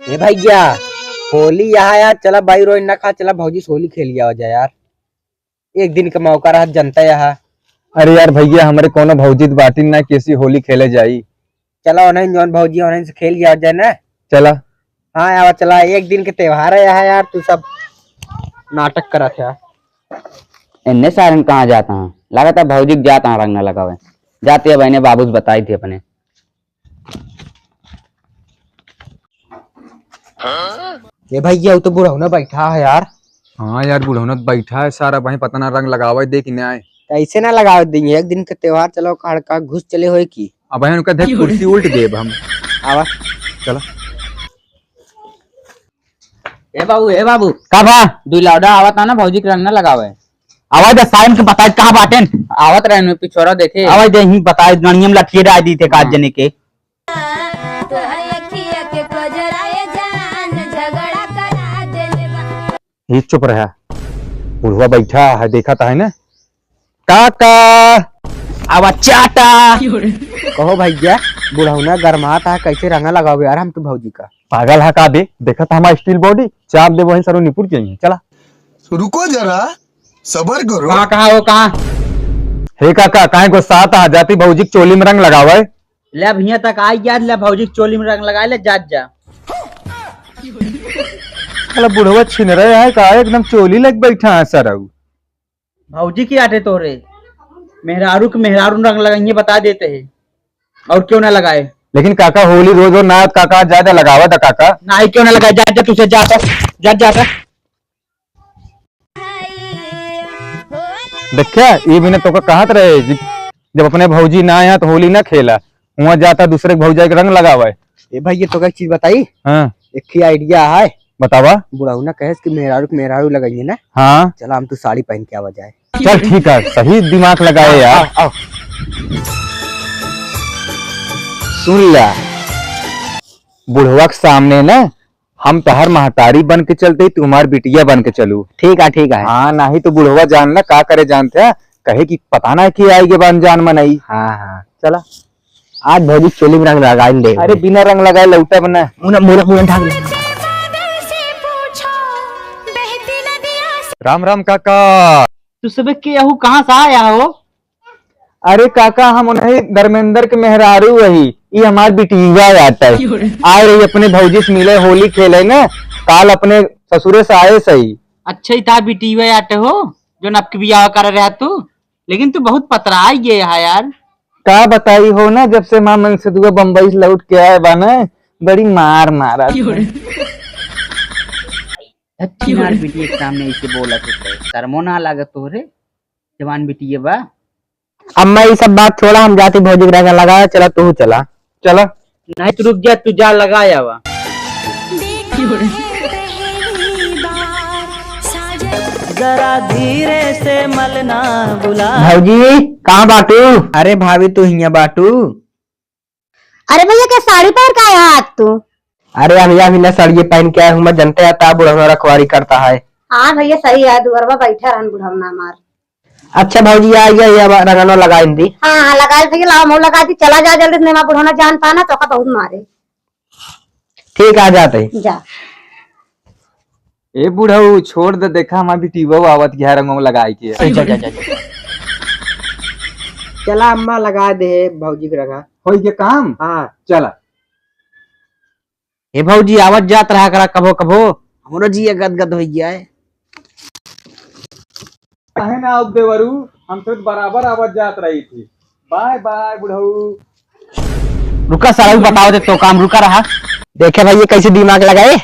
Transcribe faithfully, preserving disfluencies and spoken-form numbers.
ए भैया, होली यहाँ यार, चला भाई रोज ना खा, चला भौजी से होली खेल लिया हो जाए यार। एक दिन का मौका रहा, जनता यहाँ। अरे यार भैया, हमरे कौनो भौजी त बाटिन ना, कैसी होली खेले जाई? चला उन्हें जौन भौजी उन्हें से खेल लिया हो जाए ना। चला। हाँ यार, चला, एक दिन के त्योहार है यहाँ यार, तू सब नाटक करत है। इन्ने सारन कहाँ जाता है? लागत है भौजी के जाता है रंग न लगावे। जाते हैं बहने, बाबू से बताई थी अपने। ए भैया, वो तो बुढ़ौना बैठा है यार। हाँ यार, बुढ़ौना तो बैठा है, सारा वहीं पता ना रंग लगावे दे कि नहीं आए। कैसे ना लगावे देंगे, एक दिन के त्योहार, चलो हड़का घुस चले होए की। अब वहीं उनका देख कुर्सी उल्ट देब हम। आवा। चलो। ए बाबू, ए बाबू। का बा? दुई लौंडा आवत ना, भौजी के रंग ना लगावे। आवाज दे, साइन के बताए कहाँ बाटेन? आवत रहे नु पिछोरा देखे। आवाज दे, ही बताए, गणियम लठिए डाल दी थे काज हाँ। जने के। ये चुप रहा, बुढ़वा बैठा है, देखा था है ना? काका, आवा चाटा। कहो भैया, बुढ़ौना गरमात है, कैसे रंगा लगावे यार हम तो भौजी का। पागल है का बे, देखा था हमारा स्टील बॉडी, चाप दे वहीं सरो निपुर के ही, चला। रुको जरा, सबर करो। कहाँ, कहाँ हो, कहाँ? हे काका, काहे गुस्सात है? जाती भौजी के चोली में रंग लगावे। ले अब हियां तक आई याद, ले भौजी के चोली में रंग लगाए, ले जात जा। साला बुढ़वा छिन रहे है का, एकदम चोली लग बैठा है सरऊ। भौजी की आटे तोरे, मेहरारू के मेहरारू रंग लगाइए बता देते हैं, और क्यों ना लगाए। लेकिन काका होली रोज रोज ना काका ज्यादा लगावा था काका। नहीं क्यों ना लगाए, जात जा तुझे जाता, जात जाता। देखा, ये भी ना तोका कहत रहे कि जब अपने भौजी ना आया तो होली ना खेला, वहाँ जाता दूसरे के भौजाई के रंग लगावे। ए भाई, ये तोका एक चीज बताई? हाँ। एक ही आइडिया है। बतावा। बुढ़ऊ ना कहे कि मेहरारू के मेहरारू लगाइए ना। हाँ। चला, हम तो साड़ी पहन के आवा जाए। चल ठीक है, सही दिमाग लगाए यार। आओ, आओ। सुन ला, बुढ़वा के सामने ना हम तहर महतारी बन के चलते, तू हमार बिटिया बन के चलू। ठीक है, ठीक है। हाँ, नाही तो बुढ़वा जान ना का करे जानते हैं, कहे कि पता ना के आई के बा अनजान मनई। हाँ, हाँ। चला। आज भौजी चोली में रंग लगाइन दे। अरे बिना रंग लगाए लौटा बना। मुना, मुना, मुना ढाक ले। राम राम काका। तू सबे के अहू कहाँ से आया हो? अरे काका, हम उन्हें धर्मेंद्र के मेहरारू रही, ई हमार बिटिया आटे। आए रही अपने भौजी से मिले, होली खेले न, काल अपने ससुरे से आए सही। अच्छा, ई तार बिटिया आटे हो, जो नपक बियाह कर रहा तू, लेकिन तू बहुत पतरा गए है यार। का बताई हो ना, जब से माँ मनसेधुआ बम्बई से लौट के आए बा ना, बड़ी मार मारा। अच्छी मार बिटिया के सामने ऐसे बोला तो शर्मो ना लागत तोहरे, जवान बिटिया बा। अम्मा, ई सब बात छोड़ा, हम जाती भौजी के रंगा लगावे, चला तू चला। चला। नहीं तो रुक जा, तू जा लगा आवा। जरा धीरे से मलना गुलाल। भौजी, कहाँ बाटू? अरे भाभी, तू हियाँ बाटू? अरे भैया, के साड़ी पहन के आया हाथ तू? अरे भैया, अभी ना साड़ी पहन के आया हूँ मैं, जनते आता बुढ़ौना रखवारी करता है। हाँ भैया, सही है, दुअरवा बैठा रहन बुढ़ौना मार। अच्छा भौजी, आ गया, ये अब रंगनवा लगाइन दी। हाँ, हाँ, लगा भैया, लाओ, मुँह लगा दी, चला जा जल्दी से, नहीं बुढ़ौना जान पाना, तोका बहुत मारे। ठीक, आ जाते। जा। ए बुढ़ऊ, छोड़ दे, देखा हमार बिटिया आवत गया रंगवा लगाई के। जा, जा, जा, जा। चला अम्मा, लगा दे भौजी के रंगा। होई के काम? हाँ। चला। ए भौजी, आवत जात रहा करा कभो कभो। हमरो जिया गदगद होइ गया है। काहे ना आउब देवरू, हम तो बराबर आवत जात रही थी। बाय बाय बुढ़ऊ। रुका साला, उ बताओ दे तो काम, रुका रहा। देखे भाई, ये कैसे दिमाग लगाए।